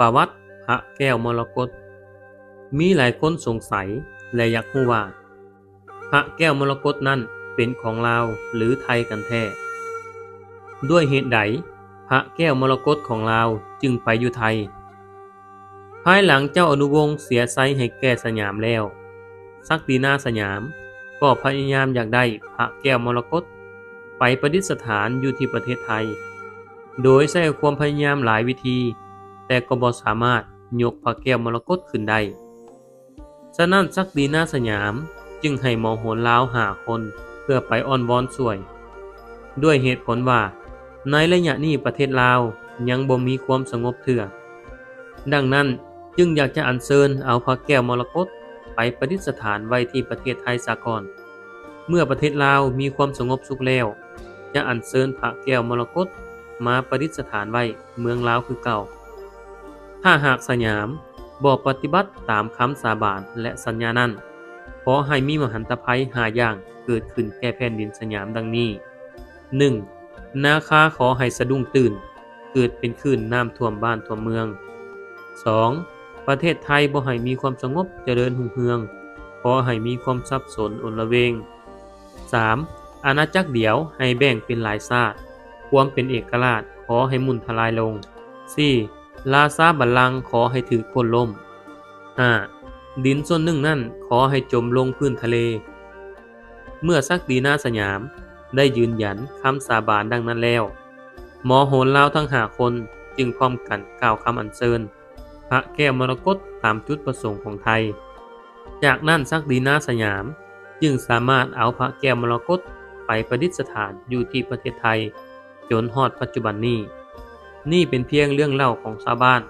ປະຫວັດພະແກ້ວມໍລະກົດ. ມີຫຼາຍຄົນສົງໄສ ແລະ ຢາກຮູ້ວ່າ ພະແກ້ວມໍລະກົດນັ້ນເປັນຂອງລາວ ຫຼື ໄທກັນແທ້? ດ້ວຍເຫດໃດພະແກ້ວມໍລະກົດຂອງລາວຈຶ່ງໄປຢູ່ໄທ? ພາຍຫຼັງເຈົ້າອະນຸວົງເສຍໄຊໃຫ້ແກ່ສຍາມແລ້ວ, ສັກດີນາສຍາມກໍພະຍາຍາມຢາກໄດ້ພະແກ້ວມໍລະກົດໄປປະດິດສະຖານຢູ່ທີ່ປະເທດໄທ, ໂດຍໃຊ້ຄວາມພະຍາຍາມຫຼາຍວິທີ, ແຕ່ກໍບໍ່ສາມາດຍົກພະແກ້ວມໍລະກົດຂຶ້ນໄດ້. ສະນັ້ນ ສັກດີນາສຍາມຈຶ່ງໃຫ້ໝໍໂຫນລາວຫ້າຄົນເພື່ອໄປອ້ອນວອນຊ່ວຍ, ດ້ວຍເຫດຜົນວ່າໃນໄລຍະນີ້ປະເທດລາວຍັງບໍ່ມີຄວາມສະຫງົບເທື່ອ. ດັ່ງນັ້ນຈຶ່ງຢາກຈະອັນເຊີນເອົາພະແກ້ວມໍລະກົດໄປປະດິດສະຖານໄວ້ທີ່ປະເທດໄທສາກ່ອນ. ເມື່ອປະເທດລາວມີຄວາມສະຫງົບສຸກແລ້ວ, ຈະອັນເຊີນພະແກ້ວມໍລະກົດມາປະດິດສະຖານໄວ້ເມືອງລາວຄືເກົ່າ. ຖ້າຫາກສຍາມບໍ່ປະຕິບັດຕາມຄຳສາບານ ແລະ ສັນຍານັ້ນ, ຂໍໃຫ້ມີມະຫັນຕະໄພຫ້າຢ່າງເກີດຂຶ້ນແກ່ແຜ່ນດິນສຍາມດັ່ງນີ້: ໜຶ່ງ ນາຄາຂໍໃຫ້ສະດຸ້ງຕື່ນ, ເກີດເປັນຄື້ນນ້ຳຖ້ວມບ້ານຖ້ວມເມືອງ. ສອງ ປະເທດໄທບໍ່ໃຫ້ມີຄວາມສະຫງົບຈະເລີນຮຸ່ງເຮືອງ, ຂໍໃຫ້ມີຄວາມສັບສົນອົນລະເວງ. ສາມ ອານາຈັກດຽວໃຫ້ແບ່ງເປັນຫຼາຍຊາດ, ຄວາມເປັນເອກະລາດຂໍໃຫ້ໝຸ່ນທະລາຍລົງ. ສີ່ ລາຊາບັນລັງຂໍໃຫ້ຖືກໂຄ່ນລົ້ມ. ຫ້າ ດິນສ່ວນໜຶ່ງນັ້ນຂໍໃຫ້ຈົມລົງພື້ນທະເລ. ເມື່ອສັກດີນາສຍາມໄດ້ຢືນຢັນຄຳສາບານດັ່ງນັ້ນແລ້ວ, ໝໍໂຫນລາວທັງຫ້າຄົນຈຶ່ງພ້ອມກັນກ່າວຄຳອັນເຊີນພະແກ້ວມໍລະກົດຕາມຈຸດປະສົງຂອງໄທ. ຈາກນັ້ນສັກດີນາສຍາມຈຶ່ງສາມາດເອົາພະແກ້ວມໍລະກົດໄປປະດິດສະຖານຢູ່ທີ່ປະເທດໄທ ຈົນຮອດປັດຈຸບັນນີ້. ນີ້ເປັນພຽງເລື່ອງເລົ່າຂອງຊາວບ້ານ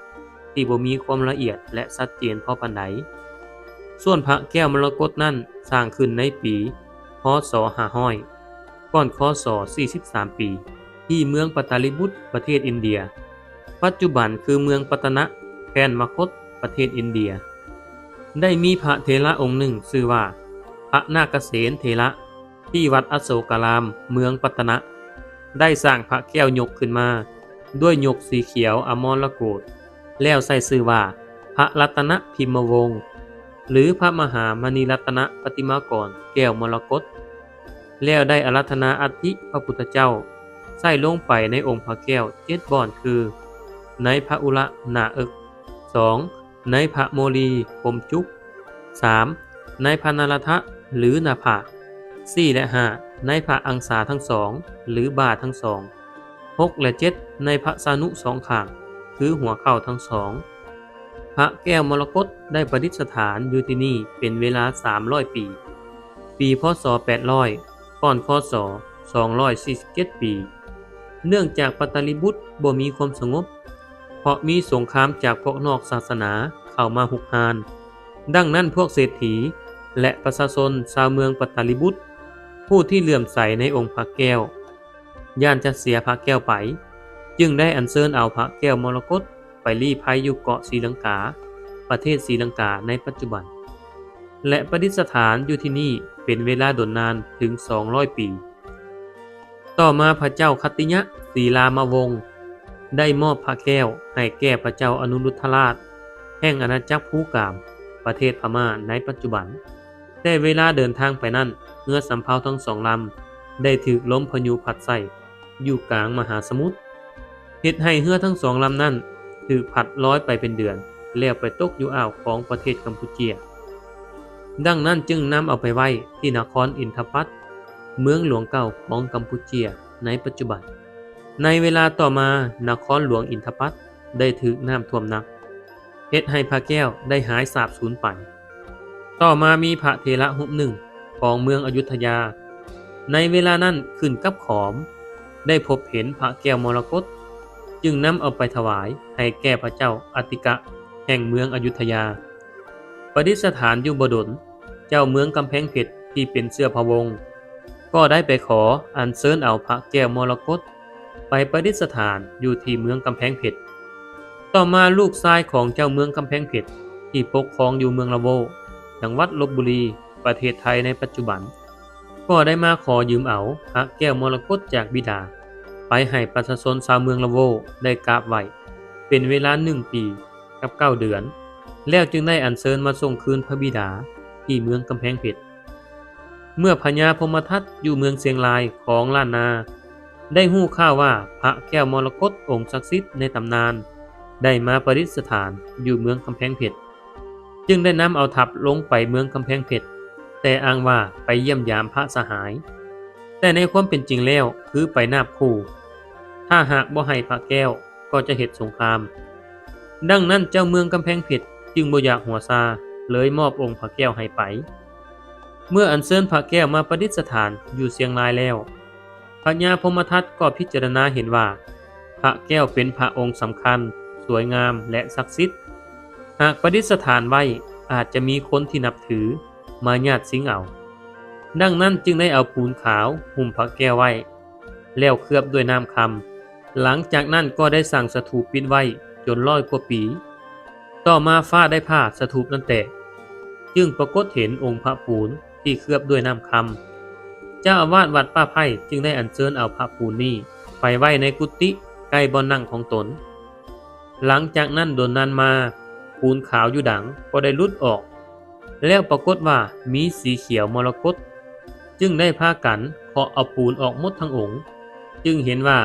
ທີ່ບໍ່ມີຄວາມລະອຽດ ແລະ ຊັດເຈນພໍປານໃດ. ສ່ວນພະແກ້ວມໍລະກົດນັ້ນສ້າງຂຶ້ນໃນປີ ພ.ສ. ຫ້າຮ້ອຍ ກ່ອນ ຄ.ສ. ສີ່ສິບສາມປີ ທີ່ເມືອງປັດຕາລີບຸດ ປະເທດອິນເດຍ, ປັດຈຸບັນຄືເມືອງປັດຕະນະ ແຄວ້ນມະຄົດ ປະເທດອິນເດຍ. ໄດ້ມີພະເຖລະອົງໜຶ່ງຊື່ວ່າ ພະນາກະເສນເຖລະ ທີ່ວັດອະໂສກາລາມ ເມືອງປັດຕະນະ ໄດ້ສ້າງພະແກ້ວຍົກຂຶ້ນມາດ້ວຍຍົກສີຂຽວອະມອນລະໂກດ ແລ້ວໃສ່ຊື່ວ່າ ພະລັດຕະນະພິມມະວົງ ຫຼື ພະມະຫາມະນີລັດຕະນະປະຕິມາກອນແກ້ວມໍລະກົດ, ແລ້ວໄດ້ອາລາທະນາອັດຖິພະພຸດທະເຈົ້າ ໃສ່ລົງໄປໃນອົງພະແກ້ວເຈັດບ່ອນຄື ໃນພະອຸລະໜ້າເອິກ, ສອງ ໃນພະໂມລີພົມຈຸກ, ສາມ ໃນພະນາລະທະ ຫຼື ໜ້າຜາກ, ສີ່ ແລະ ຫ້າ ໃນພະອັງສາທັງສອງ ຫຼື ບ່າທັງສອງ, ຫົກ ແລະ ເຈັດ ໃນພະຊານຸສອງຂ້າງ ຄືຫົວເຂົ່າທັງສອງ. ພະແກ້ວມໍລະກົດໄດ້ປະດິດສະຖານຢູ່ທີ່ນີ້ເປັນເວລາສາມຮ້ອຍປີ, ປີ ພ.ສ. ແປດຮ້ອຍ ກ່ອນ ຄ.ສ. ສອງຮ້ອຍສີ່ສິບເຈັດປີ. ເນື່ອງຈາກປັດຕາລີບຸດບໍ່ມີຄວາມສະຫງົບ ເພາະມີສົງຄາມຈາກພວກນອກສາສະໜາເຂົ້າມາຮຸກຮານ, ດັ່ງນັ້ນພວກເສດຖີ ແລະ ປະຊາຊົນຊາວເມືອງປັດຕາລີບຸດ ຜູ້ທີ່ເຫຼື້ອມໃສໃນອົງພະແກ້ວ ຢ້ານຈະເສຍພະແກ້ວໄປ, ຈຶ່ງໄດ້ອັນເຊີນເອົາພະແກ້ວມໍລະກົດໄປລີ້ໄພຢູ່ເກາະສີລັງກາ, ປະເທດສີລັງກາໃນປັດຈຸບັນ, ແລະ ປະດິດສະຖານຢູ່ທີ່ນີ້ເປັນເວລາດົນນານເຖິງສອງຮ້ອຍປີ. ຕໍ່ມາພະເຈົ້າຂັດຕິຍະສີລາມະວົງ ໄດ້ມອບພະແກ້ວໃຫ້ແກ່ພະເຈົ້າອະນຸລຸດທະລາດ ແຫ່ງອານາຈັກພູກາມ ປະເທດພະມ້າໃນປັດຈຸບັນ. ແຕ່ເວລາເດີນທາງໄປນັ້ນ ເຮືອສຳເພົາທັງສອງລຳໄດ້ຖືກລົມພະຍຸພັດໃສ່ຢູ່ກາງມະຫາສະໝຸດ, ເຮັດໃຫ້ເຮືອທັງສອງລຳນັ້ນຖືກພັດລອຍໄປເປັນເດືອນ ແລ້ວໄປຕົກຢູ່ອ່າວຂອງປະເທດກຳປູເຈຍ. ດັ່ງນັ້ນຈຶ່ງນຳເອົາໄປໄວ້ທີ່ນະຄອນອິນທະປັດ ເມືອງຫຼວງເກົ່າຂອງກຳປູເຈຍໃນປັດຈຸບັນ. ໃນເວລາຕໍ່ມານະຄອນຫຼວງອິນທະປັດໄດ້ຖືກນ້ຳຖ້ວມໜັກ, ເຮັດໃຫ້ພະແກ້ວໄດ້ຫາຍສາບສູນໄປ. ຕໍ່ມາມີພະເຖລະຮູບໜຶ່ງຂອງເມືອງອະຍຸດທະຍາ ໃນເວລານັ້ນຂຶ້ນກັບຂອມ ໄດ້ພົບເຫັນພະແກ້ວມໍລະກົດ ຈຶ່ງນຳເອົາໄປຖວາຍໃຫ້ແກ່ພະເຈົ້າອະຕິກະແຫ່ງເມືອງອະຍຸດທະຍາ. ປະດິດສະຖານຢູ່ບໍ່ດົນ ເຈົ້າເມືອງກຳແພງເພັດທີ່ເປັນເຊື້ອພະວົງ ກໍໄດ້ໄປຂໍອັນເຊີນເອົາພະແກ້ວມໍລະກົດ ໄປປະດິດສະຖານຢູ່ທີ່ເມືອງກຳແພງເພັດ. ຕໍ່ມາລູກຊາຍຂອງເຈົ້າເມືອງກຳແພງເພັດ ທີ່ປົກຄອງຢູ່ເມືອງລະໂວ້ ຈັງຫວັດລົບບຸລີ ປະເທດໄທໃນປັດຈຸບັນ ກໍໄດ້ມາຂໍຢືມເອົາພະແກ້ວມໍລະກົດຈາກບິດາ ໄປໃຫ້ປະຊາຊົນຊາວເມືອງລະໂວ້ໄດ້ກາບໄຫວ້ ເປັນເວລາໜຶ່ງປີ. ກັບເກົ້າເດືອນ, ແລ້ວຈຶ່ງໄດ້ອັນເຊີນມາສົ່ງຄືນພະບິດາທີ່ເມືອງກຳແພງເພັດ. ເມື່ອພະຍາພົມມະທັດຢູ່ເມືອງຊຽງລາຍຂອງລ້ານນາ ໄດ້ຮູ້ຂ່າວວ່າພະແກ້ວມໍລະກົດອົງສັກສິດໃນຕຳນານໄດ້ມາປະດິດສະຖານຢູ່ເມືອງກຳແພງເພັດ, ຈຶ່ງໄດ້ນຳເອົາທັບລົງໄປເມືອງກຳແພງເພັດ, ແຕ່ອ້າງວ່າໄປຢ້ຽມຢາມພະສະຫາຍ, ແຕ່ໃນຄວາມເປັນຈິງແລ້ວຄືໄປນາບຂູ່, ຖ້າຫາກບໍ່ໃຫ້ພະແກ້ວກໍຈະເຮັດສົງຄາມ. ດັ່ງນັ້ນເຈົ້າເມືອງກຳແພງເພັດຈຶ່ງບໍ່ຢາກຫົວຊາ, ເລີຍມອບອົງພະແກ້ວໃຫ້ໄປ. ເມື່ອອັນເຊີນພະແກ້ວມາປະດິດສະຖານຢູ່ຊຽງລາຍແລ້ວ, ພະຍາພົມມະທັດກໍພິຈາລະນາເຫັນວ່າ ພະແກ້ວເປັນພະອົງສຳຄັນ, ສວຍງາມ ແລະ ສັກສິດ. ຫາກປະດິດສະຖານໄວ້, ອາດຈະມີຄົນທີ່ນັບຖືມາຍາດຊິງເອົາ. ດັ່ງນັ້ນຈຶ່ງໄດ້ເອົາປູນຂາວຫຸ້ມພະແກ້ວໄວ້, ແລ້ວເຄືອບດ້ວຍນ້ຳຄຳ. ຫຼັງຈາກນັ້ນກໍໄດ້ສ້າງສະຖູບປິດໄວ້ຈົນຮ້ອຍກວ່າປີ. ຕໍ່ມາຟ້າໄດ້ຜ່າສະຖູບນັ້ນແຕກ, ຈຶ່ງປາກົດເຫັນອົງພະປູນທີ່ເຄືອບດ້ວຍນ້ຳຄຳ. ເຈົ້າອາວາດວັດປ່າໄຜ່ຈຶ່ງໄດ້ອັນເຊີນເອົາພະປູນນີ້ໄປໄວ້ໃນກຸຕິໃກ້ບ່ອນນັ່ງຂອງຕົນ. ຫຼັງຈາກນັ້ນດົນນານມາ, ປູນຂາວຢູ່ດັງກໍໄດ້ຫຼຸດອອກ, ແລ້ວປາກົດວ່າມີສີຂຽວມໍລະກົດ, ຈຶ່ງໄດ້ພາກັນເຄາະເອົາປູນອອກໝົດທັງອົງ, ຈຶ່ງເຫັນວ່າ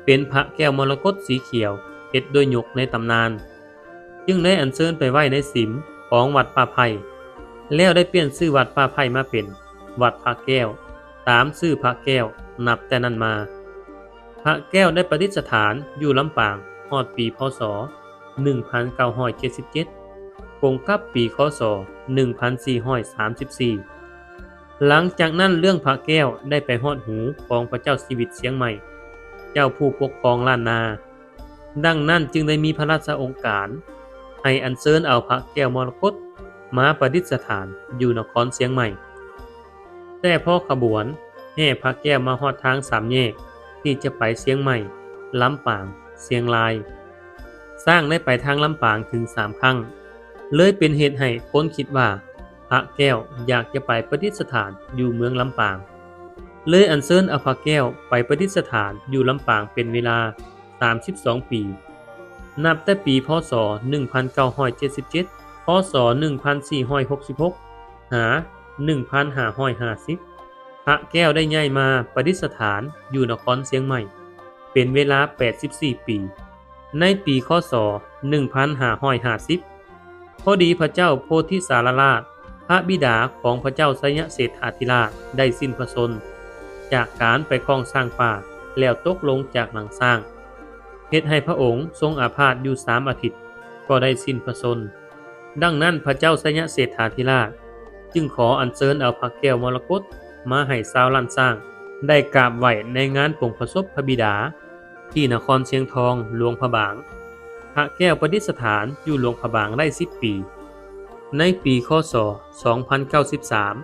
ເປັນພະແກ້ວມໍລະກົດສີຂຽວເຮັດດ້ວຍຫຍົກໃນຕຳນານ. ຈຶ່ງໄດ້ອັນເຊີນໄປໄວ້ໃນສິມຂອງວັດປ່າໄຜ່, ແລ້ວໄດ້ປ່ຽນຊື່ວັດປ່າໄຜ່ມາເປັນວັດພະແກ້ວ, ຕາມຊື່ພະແກ້ວ. ນັບແຕ່ນັ້ນມາ, ພະແກ້ວໄດ້ປະດິດສະຖານຢູ່ລຳປາງຮອດປີ ພ.ສ. ໜຶ່ງພັນເກົ້າຮ້ອຍເຈັດສິບເຈັດ, ກົງກັບປີ ຄ.ສ. ໜຶ່ງພັນສີ່ຮ້ອຍສາມສິບສີ່. ຫຼັງຈາກນັ້ນເລື່ອງພະແກ້ວໄດ້ໄປຮອດຫູຂອງພະເຈົ້າຊີວິດຊຽງໃໝ່, ເຈົ້າຜູ້ປົກຄອງລ້ານນາ. ດັ່ງນັ້ນຈຶ່ງໄດ້ມີພະລາຊະອົງການໃຫ້ອັນເຊີນເອົາພະແກ້ວມໍລະກົດມາປະດິດສະຖານຢູ່ນະຄອນຊຽງໃໝ່. ແຕ່ພໍຂະບວນແຫ່ພະແກ້ວມາຮອດທາງສາມແຍກທີ່ຈະໄປຊຽງໃໝ່, ລຳປາງ, ຊຽງລາຍ, ຊ້າງໄດ້ໄປທາງລຳປາງເຖິງສາມຄັ້ງ, ເລີຍເປັນເຫດໃຫ້ຄົນຄິດວ່າພະແກ້ວຢາກຈະໄປປະດິດສະຖານຢູ່ເມືອງລຳປາງ, ເລີຍອັນເຊີນເອົາພະແກ້ວໄປປະດິດສະຖານຢູ່ລຳປາງເປັນເວລາ ສາມສິບສອງປີ, ນັບແຕ່ປີ ພ.ສ. ໜຶ່ງພັນເກົ້າຮ້ອຍເຈັດສິບເຈັດ, ພ.ສ. ໜຶ່ງພັນສີ່ຮ້ອຍຫົກສິບຫົກ ຫາ ໜຶ່ງພັນຫ້າຮ້ອຍຫ້າສິບ ພະແກ້ວໄດ້ຍ້າຍມາປະດິດສະຖານຢູ່ນະຄອນຊຽງໃໝ່ ເປັນເວລາ ແປດສິບສີ່ປີ. ໃນປີ ຄ.ສ. ໜຶ່ງພັນຫ້າຮ້ອຍຫ້າສິບ ພໍດີພະເຈົ້າໂພທິສາລະລາດ ພະບິດາຂອງພະເຈົ້າໄຊຍະເສດຖາທິລາດໄດ້ສິ້ນພະຊົນ ຈາກການໄປຄ້ອງຊ້າງປ່າ ແລ້ວຕົກລົງຈາກຫຼັງຊ້າງ ເຮັດໃຫ້ພະອົງຊົງອາພາດຢູ່ສາມອາທິດ ກໍໄດ້ສິ້ນພະຊົນ. ດັ່ງນັ້ນພະເຈົ້າໄຊຍະເສດຖາທິລາດຈຶ່ງຂໍອັນເຊີນເອົາພະແກ້ວມໍລະກົດມາໃຫ້ຊາວລ້ານຊ້າງໄດ້ກາບໄຫວ້ໃນງານປົງພະສົບພະບິດາ ທີ່ນະຄອນຊຽງທອງ ຫຼວງພະບາງ. ພະແກ້ວປະດິດສະຖານຢູ່ຫຼວງພະບາງໄດ້ສິບປີ. ໃນປີ ຄ.ສ. ສອງພັນເກົ້າສິບສາມ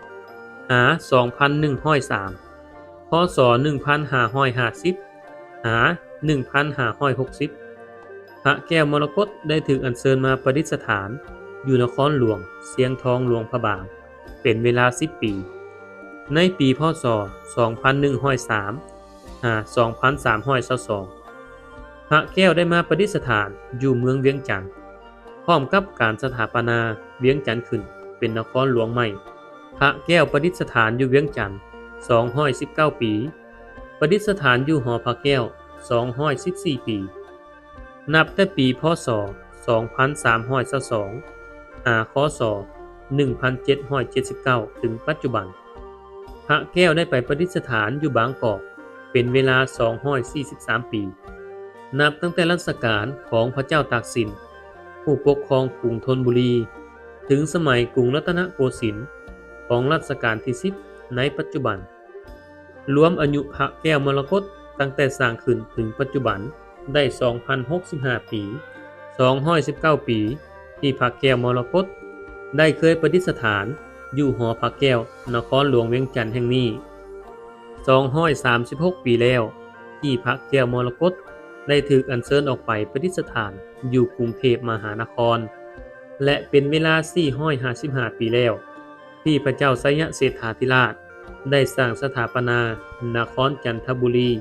ຫາ ສອງພັນໜຶ່ງຮ້ອຍສາມ, ພ.ສ. ໜຶ່ງພັນຫ້າຮ້ອຍຫ້າສິບ ຫາ ໜຶ່ງພັນຫ້າຮ້ອຍຫົກສິບ ພະແກ້ວມໍລະກົດໄດ້ຖືກອັນເຊີນມາປະດິດສະຖານຢູ່ນະຄອນຫຼວງຊຽງທອງ ຫຼວງພະບາງ ເປັນເວລາສິບປີ. ໃນປີ ພ.ສ. ສອງພັນໜຶ່ງຮ້ອຍສາມ ຫາ ສອງພັນສາມຮ້ອຍຊາວສອງ ພະແກ້ວໄດ້ມາປະດິດສະຖານຢູ່ເມືອງວຽງຈັນ ພ້ອມກັບການສະຖາປະນາວຽງຈັນຂຶ້ນເປັນນະຄອນຫຼວງໃໝ່. ພະແກ້ວປະດິດສະຖານຢູ່ວຽງຈັນສອງຮ້ອຍສິບເກົ້າປີ, ປະດິດສະຖານຢູ່ຫໍພະແກ້ວສອງຮ້ອຍສິບສີ່ປີ. ນັບແຕ່ປີ ພ.ສ. ສອງພັນສາມຮ້ອຍຊາວສອງ ຫາ ຄ.ສ. ໜຶ່ງພັນເຈັດຮ້ອຍເຈັດສິບເກົ້າ ເຖິງປັດຈຸບັນ, ພະແກ້ວໄດ້ໄປປະດິດສະຖານຢູ່ບາງກອກເປັນເວລາສອງຮ້ອຍສີ່ສິບສາມປີ, ນັບຕັ້ງແຕ່ລັດສະການຂອງພະເຈົ້າຕາກສິນ ຜູ້ປົກຄອງກຸງທົນບູລີ ເຖິງສະໄໝກຸງລັດຕະນະໂກສິນຂອງລັດສະການທີສິບໃນປັດຈຸບັນ. ລວມອາຍຸພະແກ້ວມໍລະກົດຕັ້ງແຕ່ສ້າງຂຶ້ນເຖິງປັດຈຸບັນໄດ້ສອງພັນຫົກສິບຫ້າປີ, ສອງຮ້ອຍສິບເກົ້າປີ ທີ່ພະແກ້ວມໍລະກົດໄດ້ເຄີຍປະດິດສະຖານຢູ່ຫໍພະແກ້ວນະຄອນຫຼວງວຽງຈັນແຫ່ງນີ້, ສອງຮ້ອຍສາມສິບຫົກປີແລ້ວ ທີ່ພະແກ້ວມໍລະກົດໄດ້ຖືກອັນເຊີນອອກໄປປະດິດສະຖານຢູ່ກຸງເທບມະຫານະຄອນ ແລະ ເປັນເວລາສີ່ຮ້ອຍຫ້າສິບຫ້າປີແລ້ວ ທີ່ພະເຈົ້າໄຊຍະເສດຖາທິລາດໄດ້ສ້າງສະຖາປະນານະຄອນຈັນທະບູລີ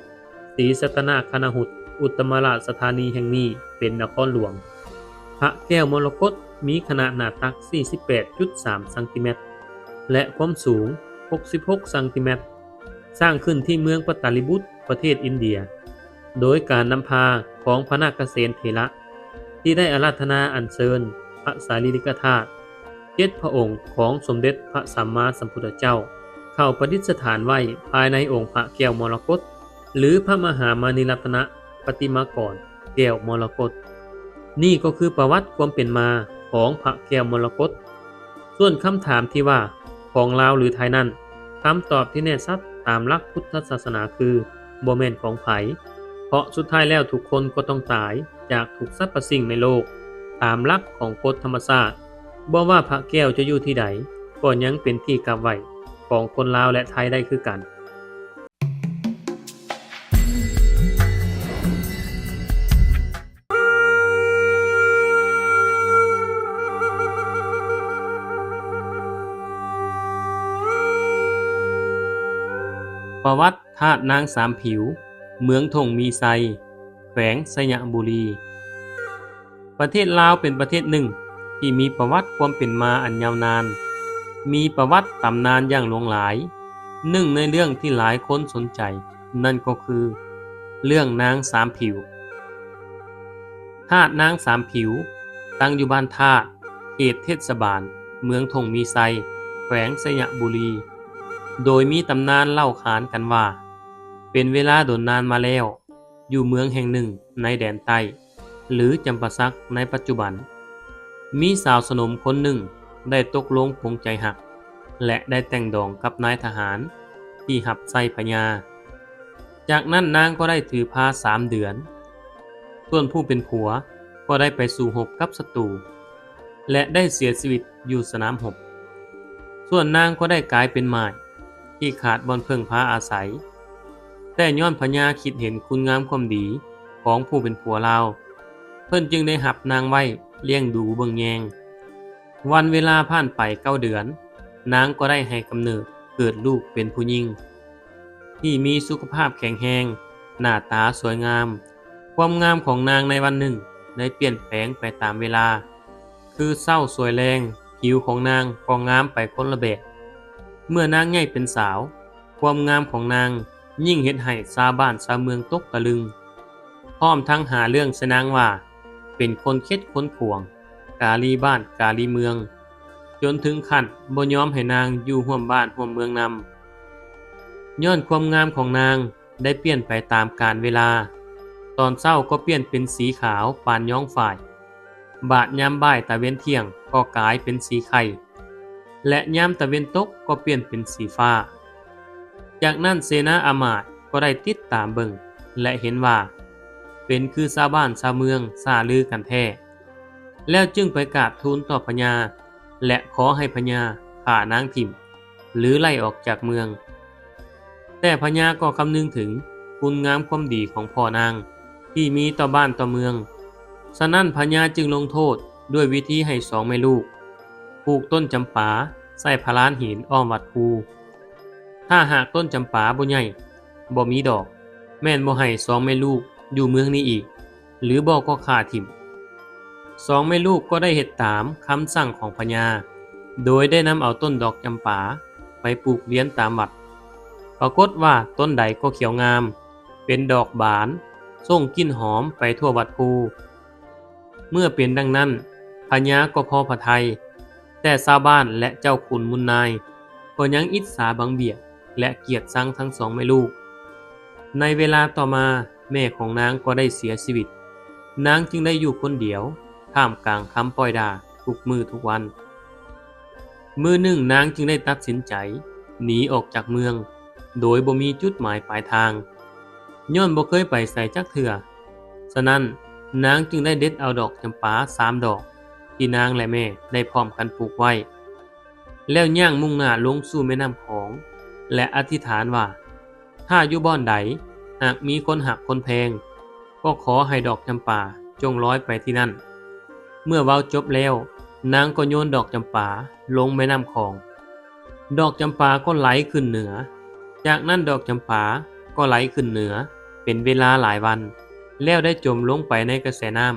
ສີສັດຕະນາຄະນະຫຸດ ອຸດຕະມະລາຊະທານີແຫ່ງນີ້ເປັນນະຄອນຫຼວງ. ພະແກ້ວມໍລະກົດມີຂະໜາດໜ້າຕັກສີ່ສິບແປດຈຸດສາມຊັງຕີແມັດ ແລະ ຄວາມສູງຫົກສິບຫົກຊັງຕີແມັດ, ສ້າງຂຶ້ນທີ່ເມືອງປະຕາລິບຸດ ປະເທດອິນເດຍ ໂດຍການນຳພາຂອງພະນາກະເສນເຖລະ ທີ່ໄດ້ອາລາທະນາອັນເຊີນພະສາລີລິກະທາດເຈັດພະອົງຂອງສົມເດັດພະສຳມາສຳພຸດທະເຈົ້າ ເຂົ້າປະດິດສະຖານໄວ້ພາຍໃນອົງພະແກ້ວມໍລະກົດ ຫຼື ພະມະຫາມະນີລັດຕະນະປະຕິມາກອນແກ້ວມໍລະກົດ. ນີ້ກໍຄືປະຫວັດຄວາມເປັນມາຂອງພະແກ້ວມໍລະກົດ. ສ່ວນຄຳຖາມທີ່ວ່າຂອງລາວ ຫຼື ໄທນັ້ນ, ຄຳຕອບທີ່ແນ່ຊັດຕາມຫຼັກພຸດທະສາສະໜາຄື ບໍ່ແມ່ນຂອງໃຜ, ເພາະສຸດທ້າຍແລ້ວທຸກຄົນກໍຕ້ອງຕາຍຈາກທຸກສັບພະສິ່ງໃນໂລກ, ຕາມຫຼັກຂອງກົດທຳມະຊາດ, ບໍ່ວ່າພະແກ້ວຈະຢູ່ທີ່ໃດ, ກໍຍັງເປັນທີ່ກັບໄຫວ້ຂອງຄົນລາວ ແລະ ໄທໄດ້ຄືກັນ. ປະຫວັດທາດນາງສາມຜິວ ເມືອງທົ່ງມີໄຊ ແຂວງໄຊຍະບູລີ. ປະເທດລາວເປັນປະເທດໜຶ່ງທີ່ມີປະຫວັດຄວາມເປັນມາອັນຍາວນານ, ມີປະຫວັດຕຳນານຢ່າງຫຼວງຫຼາຍ. ໜຶ່ງໃນເລື່ອງທີ່ຫຼາຍຄົນສົນໃຈ ນັ້ນກໍຄືເລື່ອງນາງສາມຜິວ. ທາດນາງສາມຜິວ ຕັ້ງຢູ່ບ້ານທາດ ເຂດເທດສະບານເມືອງທົ່ງມີໄຊ ແຂວງໄຊຍະບູລີ, ໂດຍມີຕຳນານເລົ່າຂານກັນວ່າ ເປັນເວລາດົນນານມາແລ້ວ, ຢູ່ເມືອງແຫ່ງໜຶ່ງໃນແດນໃຕ້ ຫຼື ຈຳປາສັກໃນປັດຈຸບັນ, ມີສາວສະໜົມຄົນໜຶ່ງໄດ້ຕົກລົງປົງໃຈຮັກ ແລະ ໄດ້ແຕ່ງດອງກັບນາຍທະຫານທີ່ຮັບໃຊ້ພະຍາ. ຈາກນັ້ນນາງກໍໄດ້ຖືພາສາມເດືອນ, ສ່ວນຜູ້ເປັນຜົວກໍໄດ້ໄປສູ້ຮົບກັບສັດຕູ ແລະ ໄດ້ເສຍຊີວິດຢູ່ສະໜາມຮົບ. ສ່ວນນາງກໍໄດ້ກາຍເປັນໝ້າຍ ທີ່ຂາດບ່ອນເພິ່ງພາອາໄສ. ແຕ່ຍ້ອນພະຍາຄິດເຫັນຄຸນງາມຄວາມດີຂອງຜູ້ເປັນຜົວລາວ, ເພິ່ນຈຶ່ງໄດ້ຮັບນາງໄວ້ລ້ຽງດູເບິ່ງແຍງ. ວັນເວລາຜ່ານໄປເກົ້າເດືອນ, ນາງກໍໄດ້ໃຫ້ກຳເນີດເກີດລູກເປັນຜູ້ຍິງ ທີ່ມີສຸຂະພາບແຂງແຮງ, ໜ້າຕາສວຍງາມ. ຄວາມງາມຂອງນາງໃນວັນໜຶ່ງໄດ້ປ່ຽນແປງໄປຕາມເວລາ. ຄືເຊົ້າສວຍແລງ, ຜິວຂອງນາງກໍງາມໄປຄົນລະແບບ. ເມື່ອນາງໃຫຍ່ເປັນສາວ, ຄວາມງາມຂອງນາງຍິ່ງເຮັດໃຫ້ຊາວບ້ານຊາວເມືອງຕົກຕະລຶງ, ພ້ອມທັງຫາເລື່ອງໃສ່ນາງວ່າເປັນຄົນເຄັດຄົນຂວາງ, ກາລີບ້ານກາລີເມືອງ, ຈົນເຖິງຂັ້ນບໍ່ຍອມໃຫ້ນາງຢູ່ຮ່ວມບ້ານຮ່ວມເມືອງນຳ. ຍ້ອນຄວາມງາມຂອງນາງໄດ້ປ່ຽນໄປຕາມການເວລາ, ຕອນເຊົ້າກໍປ່ຽນເປັນສີຂາວປານຍອງຝ້າຍ, ບາດຍາມບ່າຍຕາເວັນທ່ຽງກໍກາຍເປັນສີໄຂ່ ແລະ ຍາມຕາເວັນຕົກກໍປ່ຽນເປັນສີຟ້າ. ຈາກນັ້ນເສນາອາມາດກໍໄດ້ຕິດຕາມເບິ່ງ ແລະ ເຫັນວ່າເປັນຄືຊາວບ້ານຊາວເມືອງຊ່າລືກັນແທ້, ແລ້ວຈຶ່ງໄປກາບທູນຕໍ່ພະຍາ ແລະ ຂໍໃຫ້ພະຍາຂ້ານາງຖິ້ມ ຫຼື ໄລ່ອອກຈາກເມືອງ. ແຕ່ພະຍາກໍຄຳນຶງເຖິງຄຸນງາມຄວາມດີຂອງພໍ່ນາງທີ່ມີຕໍ່ບ້ານຕໍ່ເມືອງ. ສະນັ້ນພະຍາຈຶ່ງລົງໂທດດ້ວຍວິທີໃຫ້ສອງແມ່ລູກປູກຕົ້ນຈຳປາໃສ່ພະລານຫີນອ້ອມວັດພູ. ຖ້າຫາກຕົ້ນຈຳປາບໍ່ໃຫຍ່, ບໍ່ມີດອກ, ແມ່ນບໍ່ໃຫ້ສອງແມ່ລູກຢູ່ເມືອງນີ້ອີກ. ຫຼືບໍ່ກໍຂ້າຖິ້ມ. ສອງແມ່ລູກກໍໄດ້ເຮັດຕາມຄຳສັ່ງຂອງພະຍາ, ໂດຍໄດ້ນຳເອົາຕົ້ນດອກຈຳປາໄປປູກລຽນຕາມວັດ. ປາກົດວ່າຕົ້ນໃດກໍຂຽວງາມ, ເປັນດອກບານ, ສົ່ງກິ່ນຫອມໄປທົ່ວວັດພູ. ເມື່ອເປັນດັ່ງນັ້ນ, ພະຍາກໍພໍພະໄທ, ແຕ່ຊາວບ້ານ ແລະ ເຈົ້າຂຸນມູນນາຍກໍຍັງອິດສາບັງບຽດ ແລະ ກຽດຊັງທັງສອງແມ່ລູກ. ໃນເວລາຕໍ່ມາ, ແມ່ຂອງນາງກໍໄດ້ເສຍຊີວິດ, ນາງຈຶ່ງໄດ້ຢູ່ຄົນດຽວທ່າມກາງຄຳປ້ອຍດ່າທຸກມື້ທຸກວັນ. ມື້ໜຶ່ງນາງຈຶ່ງໄດ້ຕັດສິນໃຈໜີອອກຈາກເມືອງໂດຍບໍ່ມີຈຸດໝາຍປາຍທາງ, ຍ້ອນບໍ່ເຄີຍໄປໃສຈັກເທື່ອ. ສະນັ້ນ, ນາງຈຶ່ງໄດ້ເດັດເອົາດອກຈຳປາສາມດອກທີ່ນາງ ແລະ ແມ່ໄດ້ພ້ອມກັນປູກໄວ້. ແລ້ວຍ່າງມຸ່ງໜ້າລົງສູ່ແມ່ນ້ຳຂອງ ແລະ ອະທິຖານວ່າ ຖ້າຢູ່ບ່ອນໃດຫາກມີຄົນຮັກຄົນແພງ ກໍຂໍໃຫ້ດອກຈຳປາຈົ່ງລອຍໄປທີ່ນັ້ນ. ເມື່ອເວົ້າຈົບແລ້ວ, ນາງກໍໂຍນດອກຈຳປາລົງແມ່ນ້ຳຂອງ. ດອກຈຳປາກໍໄຫຼຂຶ້ນເໜືອ. ຈາກນັ້ນດອກຈຳປາກໍໄຫຼຂຶ້ນເໜືອເປັນເວລາຫຼາຍວັນ, ແລ້ວໄດ້ຈົມລົງໄປໃນກະແສນ້ຳ.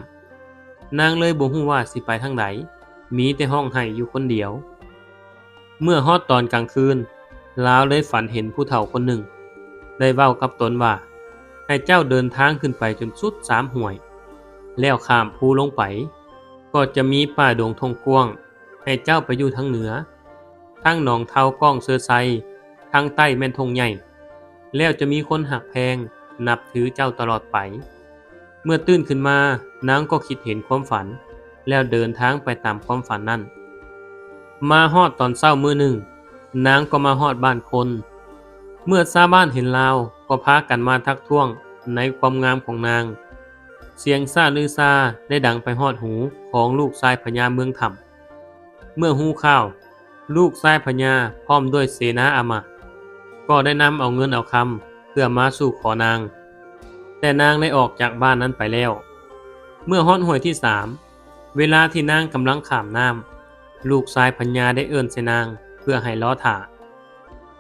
ນາງເລີຍບໍ່ຮູ້ວ່າຊິໄປທາງໃດ, ມີແຕ່ຮ້ອງໄຫ້ຢູ່ຄົນດຽວ. ເມື່ອຮອດຕອນກາງຄືນ, ລາວເລີຍຝັນເຫັນຜູ້ເຖົ້າຄົນໜຶ່ງ ໄດ້ເວົ້າກັບຕົນວ່າ, ໃຫ້ເຈົ້າເດີນທາງຂຶ້ນໄປຈົນສຸດສາມຫ້ວຍ, ແລ້ວຂ້າມພູລົງໄປ, ກໍຈະມີປ່າດົງທົ່ງກວ້າງ, ໃຫ້ເຈົ້າໄປຢູ່ທາງເໜືອ. ທັງໜອງເທົາກ້ອງເຊີໄຊ, ທາງໃຕ້ແມ່ນທົ່ງໃຫຍ່, ແລ້ວຈະມີຄົນຮັກແພງ, ນັບຖືເຈົ້າຕະຫຼອດໄປ. ເມື່ອຕື່ນຂຶ້ນມາ, ນາງກໍຄິດເຫັນຄວາມຝັນ, ແລ້ວເດີນທາງໄປຕາມຄວາມຝັນນັ້ນ. ມາຮອດຕອນເຊົ້າມື້ໜຶ່ງ, ນາງກໍມາຮອດບ້ານຄົນ. ເມື່ອຊາວບ້ານເຫັນລາວ, ກໍພາກັນມາທັກທ້ວງໃນຄວາມງາມຂອງນາງ. ສຽງຊ້າລືຊາໄດ້ດັງໄປຮອດຫູຂອງລູກຊາຍພະຍາເມືອງຖ້ຳ. ເມື່ອຮູ້ຂ່າວ, ລູກຊາຍພະຍາພ້ອມດ້ວຍເສນາອາມາດ ກໍໄດ້ນຳເອົາເງິນເອົາຄຳເພື່ອມາສູ່ຂໍນາງ, ແຕ່ນາງໄດ້ອອກຈາກບ້ານນັ້ນໄປແລ້ວ. ເມື່ອຮອດຫ້ວຍທີສາມ, ເວລາທີ່ນາງກຳລັງຂ້າມນ້ຳ, ລູກຊາຍພະຍາໄດ້ເອີ້ນໃສ່ນາງເພື່ອໃຫ້ລໍຖ້າ.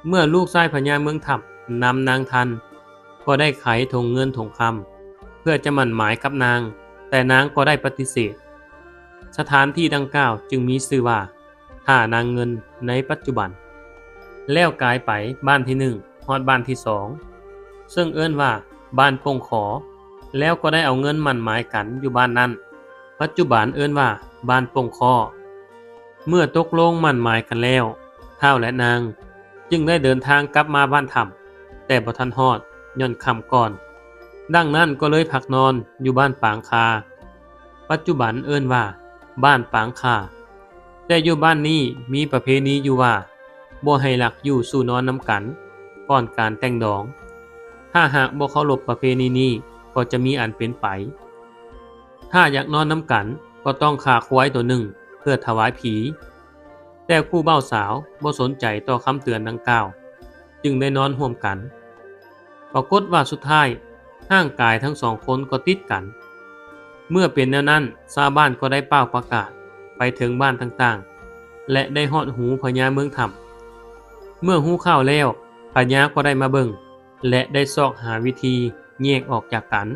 ເມື່ອລູກຊາຍພະຍາເມືອງຖ້ຳນຳນາງທັນ, ກໍໄດ້ໄຂຖົງເງິນຖົງຄຳ ເພື່ອຈະໝັ້ນໝາຍກັບນາງ, ແຕ່ນາງກໍໄດ້ປະຕິເສດ. ສະຖານທີ່ດັ່ງກ່າວຈຶ່ງມີຊື່ວ່າ ທ່ານາງເງິນໃນປັດຈຸບັນ, ແລ້ວກາຍໄປບ້ານທີໜຶ່ງ ຮອດບ້ານທີສອງ ເຊິ່ງເອີ້ນວ່າບ້ານປົ່ງຂໍ, ແລ້ວກໍໄດ້ເອົາເງິນໝັ້ນໝາຍກັນຢູ່ບ້ານນັ້ນ, ປັດຈຸບັນເອີ້ນວ່າບ້ານປົ່ງຄໍ້. ເມື່ອຕົກລົງໝັ້ນໝາຍກັນແລ້ວ, ທ້າວ ແລະ ນາງຈຶ່ງໄດ້ເດີນທາງກັບມາບ້ານຖ້ຳ, ແຕ່ບໍ່ທັນຮອດ, ຍ້ອນຄ່ຳກ່ອນ. ດັ່ງນັ້ນກໍເລີຍພັກນອນຢູ່ບ້ານປາງຄາ, ປັດຈຸບັນເອີ້ນວ່າບ້ານປາງຄາ. ແຕ່ຢູ່ບ້ານນີ້ມີປະເພນີຢູ່ວ່າ ບໍ່ໃຫ້ຫຼັກຢູ່ສູ່ນອນນຳກັນກ່ອນການແຕ່ງດອງ. ຖ້າຫາກບໍ່ເຄົາລົບປະເພນີນີ້, ກໍຈະມີອັນເປັນໄປ. ຖ້າຢາກນອນນຳກັນ, ກໍຕ້ອງຂ້າຄວາຍໂຕໜຶ່ງເພື່ອຖວາຍຜີ. ແຕ່ຄູ່ບ່າວສາວບໍ່ສົນໃຈຕໍ່ຄຳເຕືອນດັ່ງກ່າວ, ຈຶ່ງໄດ້ນອນຮ່ວມກັນ. ປາກົດວ່າສຸດທ້າຍ, ຮ່າງກາຍທັງສອງຄົນກໍຕິດກັນ. ເມື່ອເປັນແນວນັ້ນ, ຊາວບ້ານກໍໄດ້ປ່າວປະກາດໄປເຖິງບ້ານຕ່າງໆ ແລະ ໄດ້ຮອດຫູພະຍາເມືອງຖ້ຳ. ເມື່ອຮູ້ຂ່າວແລ້ວ, ພະຍາກໍໄດ້ມາເບິ່ງ ແລະ ໄດ້ຊອກຫາວິທີແຍກອອກຈາກກັນ.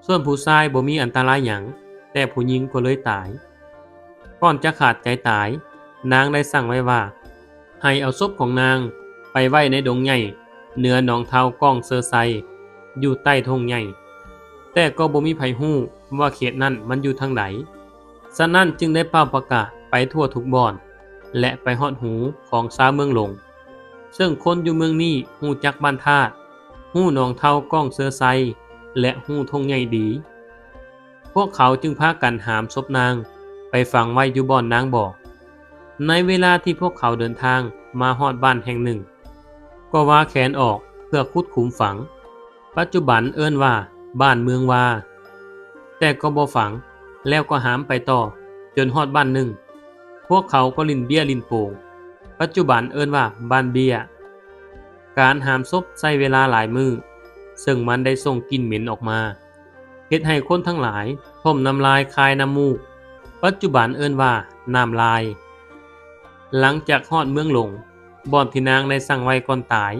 ສ່ວນຜູ້ຊາຍບໍ່ມີອັນຕະລາຍຫຍັງ, ແຕ່ຜູ້ຍິງກໍເລີຍຕາຍ. ກ່ອນຈະຂາດໃຈຕາຍ, ນາງໄດ້ສັ່ງໄວ້ວ່າ ໃຫ້ເອົາສົບຂອງນາງໄປໄວ້ໃນດົງໃຫຍ່ເໜືອໜອງເທົາກ້ອງເຊີໄຊ ຢູ່ໃຕ້ທົ່ງໃຫຍ່, ແຕ່ກໍບໍ່ມີໃຜຮູ້ວ່າເຂດນັ້ນມັນຢູ່ທາງໃດ. ສະນັ້ນຈຶ່ງໄດ້ປ່າວປະກາດໄປທົ່ວທຸກບ່ອນ ແລະ ໄປຮອດຫູຂອງຊາວເມືອງຫຼົງ, ເຊິ່ງຄົນຢູ່ເມືອງນີ້ຮູ້ຈັກບ້ານທາດ, ຮູ້ໜອງເທົາກ້ອງເຊີໄຊ ແລະ ຮູ້ທົ່ງໃຫຍ່ດີ. ພວກເຂົາຈຶ່ງພາກັນຫາມສົບນາງໄປຝັງໄວ້ຢູ່ບ່ອນນາງບອກ. ໃນເວລາທີ່ພວກເຂົາເດີນທາງມາຮອດບ້ານແຫ່ງໜຶ່ງ, ກໍວາແຂນອອກເພື່ອຂຸດຂຸມຝັງ. ປັດຈຸບັນເອີ້ນວ່າບ້ານເມືອງວາ, ແຕ່ກໍບໍ່ຝັງ, ແລ້ວກໍຫາມໄປຕໍ່ຈົນຮອດບ້ານໜຶ່ງ. ພວກເຂົາກໍຫຼິ້ນເບ້ຍຫຼິ້ນໂປ່ງ, ປັດຈຸບັນເອີ້ນວ່າບ້ານເບ້ຍ. ການຫາມສົບໃຊ້ເວລາຫຼາຍມື້, ເຊິ່ງມັນໄດ້ສົ່ງກິ່ນເໝັນອອກມາ, ເຮັດໃຫ້ຄົນທັງຫຼາຍຖົມນ້ຳລາຍຄາຍນ້ຳມູກ, ປັດຈຸບັນເອີ້ນວ່ານ້ຳລາຍ. ຫຼັງຈາກຮອດເມືອງຫຼົງ, ບ່ອນທີ່ນາງໄດ້ສັງໄວ້ກ່ອນຕາຍ,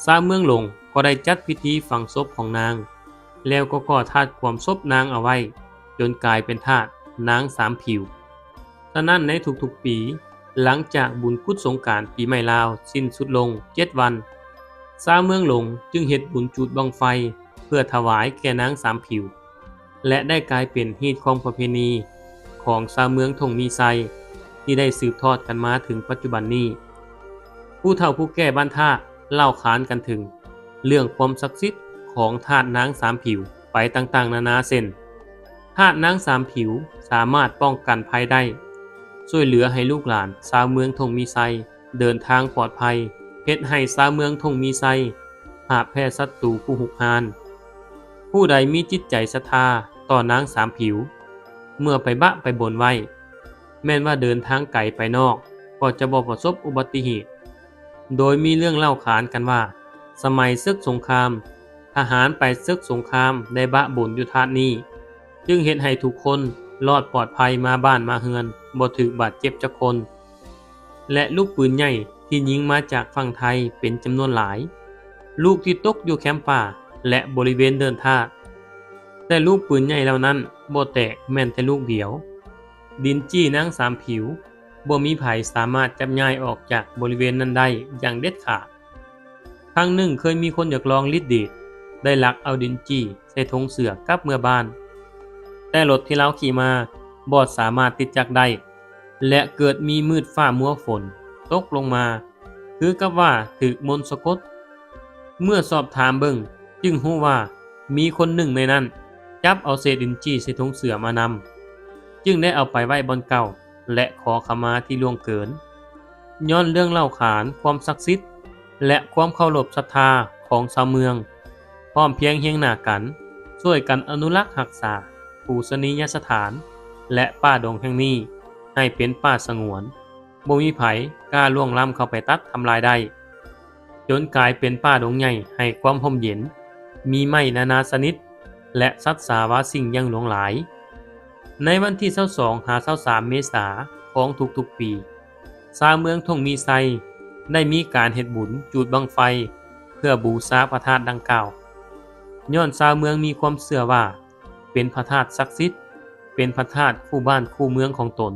ຊາວເມືອງຫຼົງກໍໄດ້ຈັດພິທີຝັງສົບຂອງນາງ, ແລ້ວກໍກໍ່ທາດຂວາມສົບນາງເອົາໄວ້, ຈົນກາຍເປັນທາດນາງສາມຜິວ. ສະນັ້ນໃນທຸກໆປີ, ຫຼັງຈາກບຸນກຸດສົງການປີໃໝ່ລາວສິ້ນສຸດລົງເຈັດວັນ, ຊາວເມືອງຫຼົງຈຶ່ງເຮັດບຸນຈູດບັ້ງໄຟເພື່ອຖວາຍແກ່ນາງສາມຜິວ. ແລະ ໄດ້ກາຍເປັນຮີດຄອງປະເພນີຂອງຊາວເມືອງທົ່ງມີໄຊ ທີ່ໄດ້ສືບທອດກັນມາເຖິງປັດຈຸບັນນີ້. ຜູ້ເຖົ້າຜູ້ແກ່ບ້ານທາດເລົ່າຂານກັນເຖິງເລື່ອງຄວາມສັກສິດຂອງທາດນາງສາມຜິວໄປຕ່າງໆນານາ ເຊັ່ນ ທາດນາງສາມຜິວສາມາດປ້ອງກັນໄພໄດ້, ຊ່ວຍເຫຼືອໃຫ້ລູກຫຼານຊາວເມືອງທົ່ງມີໄຊ ເດີນທາງປອດໄພ, ເຮັດໃຫ້ຊາວເມືອງທົ່ງມີໄຊ ຫາກແພ້ສັດຕູຜູ້ຮຸກຮານ. ຜູ້ໃດມີຈິດໃຈສັດທາຕໍ່ນາງສາມຜິວ, ເມື່ອໄປບະໄປບົນໄວ້, ແມ່ນວ່າເດີນທາງໄກໄປນອກກໍຈະບໍ່ປະສົບອຸບັດຕິເຫດ. ໂດຍມີເລື່ອງເລົ່າຂານກັນວ່າ, ສະໄໝເສິກສົງຄາມ, ທະຫານໄປເສິກສົງຄາມໄດ້ບະບົນຢູ່ທາດນີ້, ຈຶ່ງເຮັດໃຫ້ທຸກຄົນລອດປອດໄພມາບ້ານມາເຮືອນ, ບໍ່ຖືກບາດເຈັບຈັກຄົນ. ແລະ ລູກປືນໃຫຍ່ທີ່ຍິງມາຈາກຝັ່ງໄທເປັນຈຳນວນຫຼາຍ, ລູກທີ່ຕົກຢູ່ແຄມປ່າ ແລະ ບໍລິເວນເດີ່ນທາດ. ແຕ່ລູກປືນໃຫຍ່ເຫຼົ່ານັ້ນ ບໍ່ແຕກແມ່ນແຕ່ລູກດຽວ. ດິນຈີ້ນາງສາມຜິວ ບໍ່ມີໃຜສາມາດຈັບຍ້າຍອອກຈາກບໍລິເວນນັ້ນໄດ້ຢ່າງເດັດຂາດ. ຄັ້ງໜຶ່ງເຄີຍມີຄົນຢາກລອງລິດເດດ ໄດ້ລັກເອົາດິນຈີ້ໃສ່ຖົງເສື້ອກັບເມືອບ້ານ, ແຕ່ລົດທີ່ລາວຂີ່ມາບໍ່ສາມາດຕິດຈັກໄດ້ ແລະ ເກີດມີມືດຟ້າມົວຝົນຕົກລົງມາ ຄືກັບວ່າຖືກມົນສະກົດ. ເມື່ອສອບຖາມເບິ່ງຈຶ່ງຮູ້ວ່າມີຄົນໜຶ່ງໃນນັ້ນຈັບເອົາເສດດິນຈີ້ໃສ່ຖົງເສື້ອມານຳ, ຈຶ່ງໄດ້ເອົາໄປໄວ້ບ່ອນເກົ່າ ແລະ ຂໍຂະມາທີ່ລ່ວງເກີນ. ຍ້ອນເລື່ອງເລົ່າຂານຄວາມສັກສິດ ແລະ ຄວາມເຄົາລົບສັດທາຂອງຊາວເມືອງ, ພ້ອມພຽງຮຽງໜ້າກັນ ຊ່ວຍກັນອະນຸລັກຮັກສາປູຊະນີຍະສະຖານ ແລະ ປ່າດົງແຫ່ງນີ້ໃຫ້ເປັນປ່າສະຫງວນ, ບໍ່ມີໃຜກ້າລ່ວງລ້ຳເຂົ້າໄປຕັດທຳລາຍໄດ້, ຈົນກາຍເປັນປ່າດົງໃຫຍ່ໃຫ້ຄວາມຮົ່ມເຢັນ, ມີໄມ້ນານາຊະນິດ ແລະ ສັດສາວາສິ່ງຢ່າງຫຼວງຫຼາຍ. ໃນວັນທີຊາວສອງຫາຊາວສາມເມສາຂອງທຸກໆປີ, ຊາວເມືອງທົ່ງມີໄຊໄດ້ມີການເຮັດບຸນຈູດບັ້ງໄຟ ເພື່ອບູຊາພະທາດດັ່ງກ່າວ, ຍ້ອນຊາວເມືອງມີຄວາມເຊື່ອວ່າເປັນພະທາດສັກສິດ, ເປັນພະທາດຄູ່ບ້ານຄູ່ເມືອງຂອງຕົນ.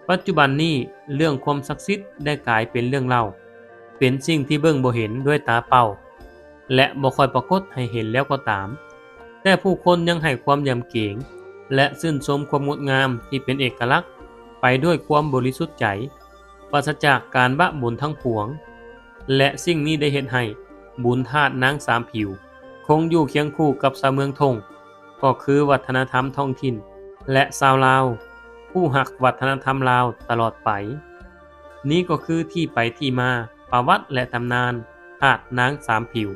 ປັດຈຸບັນນີ້ເລື່ອງຄວາມສັກສິດໄດ້ກາຍເປັນເລື່ອງເລົ່າ, ເປັນສິ່ງທີ່ເບິ່ງບໍ່ເຫັນດ້ວຍຕາເປົ່າ ແລະ ບໍ່ຄ່ອຍປາກົດໃຫ້ເຫັນແລ້ວກໍຕາມ, ແຕ່ຜູ້ຄົນຍັງໃຫ້ຄວາມຢຳເກງ ແລະ ຊື່ນຊົມຄວາມງົດງາມທີ່ເປັນເອກະລັກໄປດ້ວຍຄວາມບໍລິສຸດໃຈ, ປາສະຈາກການບະບຸນທັງປວງ, ແລະ ສິ່ງນີ້ໄດ້ເຮັດໃຫ້ບຸນທາດນາງສາມຜິວຄົງຢູ່ຄຽງຄູ່ກັບຊາວເມືອງທົ່ງ, ກໍຄືວັດທະນະທຳທ້ອງຖິ່ນ ແລະ ຊາວລາວຜູ້ຮັກວັດທະນະທຳລາວຕະຫຼອດໄປ. ນີ້ກໍຄືທີ່ໄປທີ່ມາ ປະຫວັດ ແລະ ຕຳນານທາດນາງສາມຜິວ.